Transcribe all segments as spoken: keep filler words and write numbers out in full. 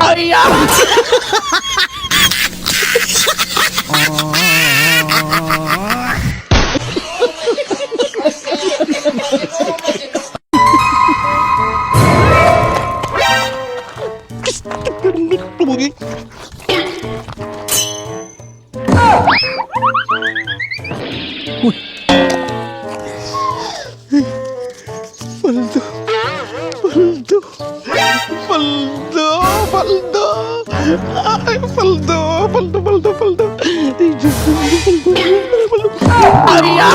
Ay, ah! Uy! Paldo! Paldo! Paldo! Paldo! Ay, paldo! Paldo, paldo, paldo! Ay, Diyos ko, paldo, paldo! Ay, ah!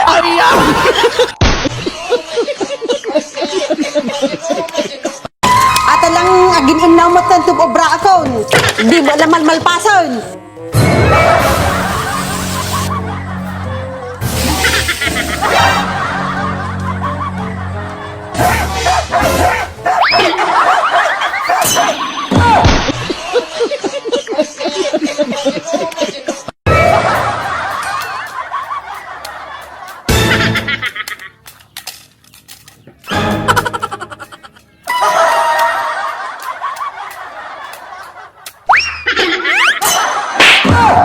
Ay, ah! Ata lang agin-innaw met ti obraakon. Di mo la malmalpasen.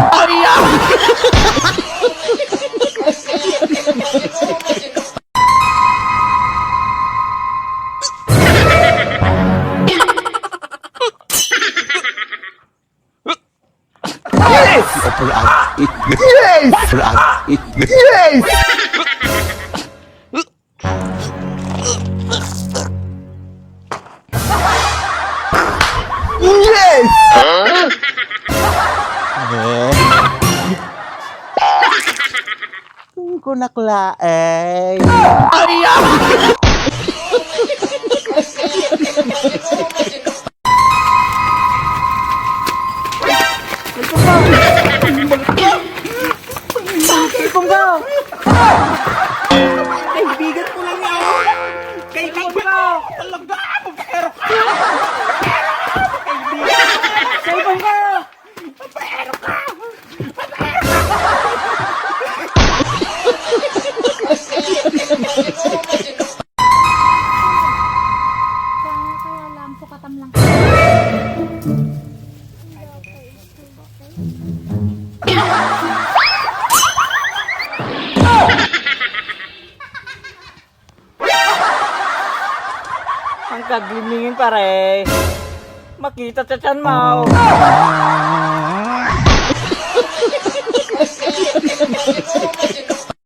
Ay, ah! Yes! Yes! Yes! Yes! Kunak laeng. Ay, ah! Cellphone ko! Kaibigan ko lang yan! Kaibigan ko! Talaga! Pero ka! Kaibigan! Cellphone ko! Pero ka! Kaya, kaya lang, sukatam lang. Ang kaglimingin, pare. Makita ti tiyan mo.